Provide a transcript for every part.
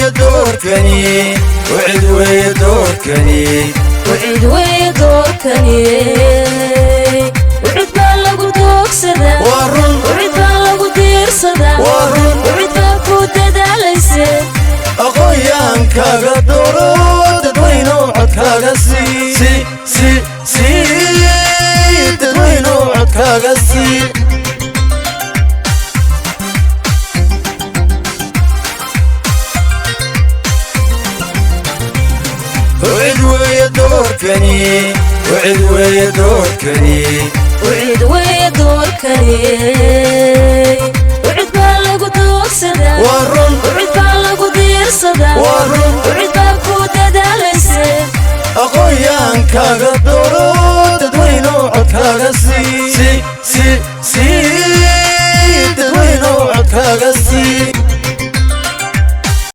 Weeye doorkani, ucid weeye doorkani. Ucid weeye doorkani, ucid baa lagu doogsadaa. Waa run. Ucid baa lagu diirsadaa. Waa run. Ucid baa ku dadaalayse. Aqoonyahankaaga dooro, dadweynow, codkaaga sii, si si sii, dadweynow, codkaaga sii. Ucid weeye doorkani, ucid weeye doorkani. Ucid weeye doorkani, ucid baa lagu doogsadaa. Waa run. Ucid baa lagu diirsadaa. Waa run. Ucid baa ku dadaalayse. Aqoonyahankaaga dooro, dadweynow, codkaaga sii, si si sii, dadweynow, codkaaga sii.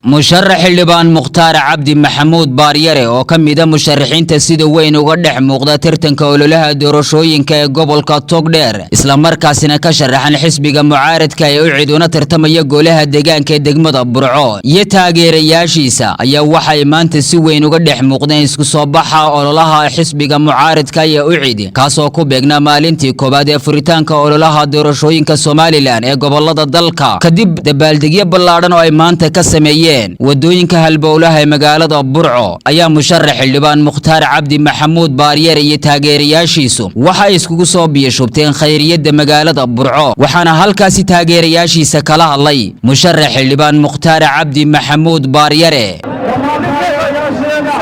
Musharax xildhibaan Mukhtaar Cabdi Maxamuud Baaryare, oo ka mida musharaxiinta sida weyn uga dhex muuqda tartanka ololaha doorashooyinka ee gobolka Togdheer, islamarkaasina ka sharaxan xisbiga mucaaradka ee UCID, una tartamaya golaha deegaanka ee degmada Burco, iyo taageerayaashiisa ayaa waxay maanta si weyn uga dhex muuqdeen isku soo baxa ololaha xisbiga mucaaradka ee UCID, kaasoo ku beegnaa maalintii koowaad ee furitaanka ololaha doorashooyinka Somaliland ee gobolada dalka. Kadib dabaaldegyo ballaadhan oo ay maanta ka sameeyeen wadooyinka halbowlaha ee magaalada Burco, ayaa musharax xildhibaan Mukhtaar Cabdi Maxamuud Baaryare iyo taageerayaashiisu waxay iskugu soo biyashubteen khayriyadda magaalada Burco, waxaana halkaasi taageerayaashiisa kala hadlay musharax xildhibaan Mukhtaar Cabdi Maxamuud Baaryare. Dhammaan taageerayaasheeda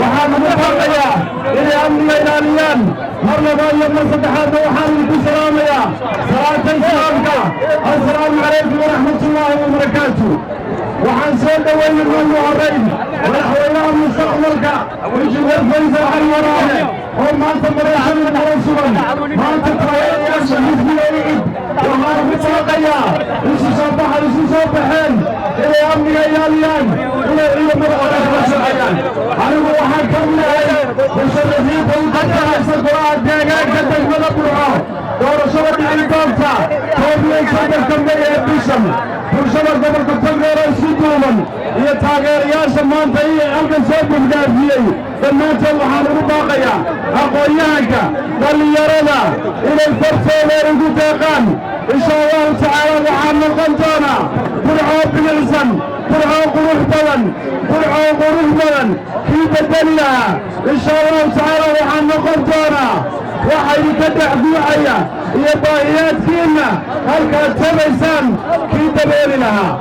waxaan ugu baaqayaa inay amniga ilaaliyaan. Mar labaad iyo mar saddexaadna waxaan idinku salaamayaa salaata islaamka: assalaamu calaykum waraxmatullaahi wabarakaatu. Waxaan soo dhoweeyey ugu horrayn madaxweynaha mustaqbalka, Injineer Faysal Cali Waraabe, oo maanta madaxweyne nala sugan. Maanta taageerayaasha xisbiga UCID waxaan ugu baaqayaa isu soo baxa isu soo baxeen inay amniga ilaaliyaan, inay ciidamada qaranka la shaqeeyaan. Anigu waxaan ka mid ahay musharaxiinta u tartamaysa golaha deegaanka degmada Burco, doorashada dhici doonta 31-ka May ee bishan. Bulshada gobolka Togdheer oo isu duuban iyo taageerayaasha maanta iyo halkan soo buuxdhaafiyey dhammaantood waxaan ugu baaqayaa aqoon-yahanka dhallinyarada inay fartooda ugu deeqaan. Insha Allahu tacaala waxaan noqon doonaa Burcoo bilicsan, Burcoo qurux badan, Burcoo qurux badan kii bedeli lahaa. Insha Allahu tacaala waxaan noqon doonaa waxa idinka dhex guuxaya iyo baahiyaadkiinna halkaad tabaysaan kii dabooli lahaa.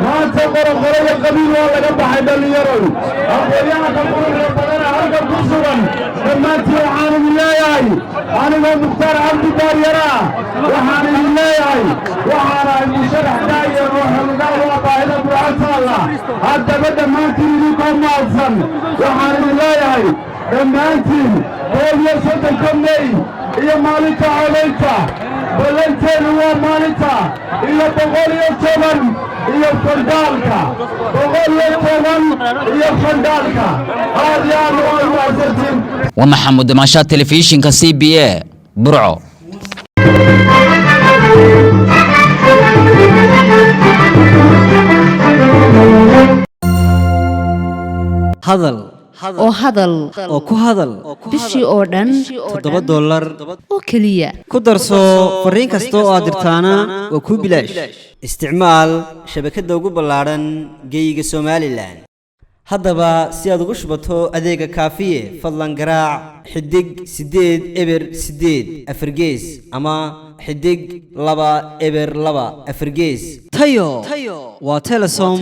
Maanta qoroqoro iyo qabiil waa laga baxay. Dhallinyarow, aqoon-yahanka quruxda badana halkan ku sugan, dhammaantiin waxaan idin leeyahay, anigoo Mukhtaar Cabdi Baaryaraa, waxaan idin leeyahay waxaan ahay musharax daayar oo xolugaal waa baahida Burco taalla. Haddaba dhammaantiin idinkoo mahadsan, waxaan idin leeyahay dhammaantiin 31-ka May iyo maalinta codaynta, ballanteenu waa maalinta iyo 110 iyo fandhaalka, 110 iyo fandhaalka. Aad iyo aad waa u mahadsantiin. Waa Maxamuud Damaashaad, telefishinka CBA, Burco. Hadal oo hadal oo ku hadal bishii oo dhan $7 oo keliya. Ku darso fariin kasta oo aad dirtaana waa kuu bilaash. Isticmaal shabakadda ugu ballaadhan geeyiga Somaliland. Haddaba si aad ugu shubato adeega Kaafiye, fadlan garaac *808 4 gees ama *202 4 gees. Tayo waa Telesom.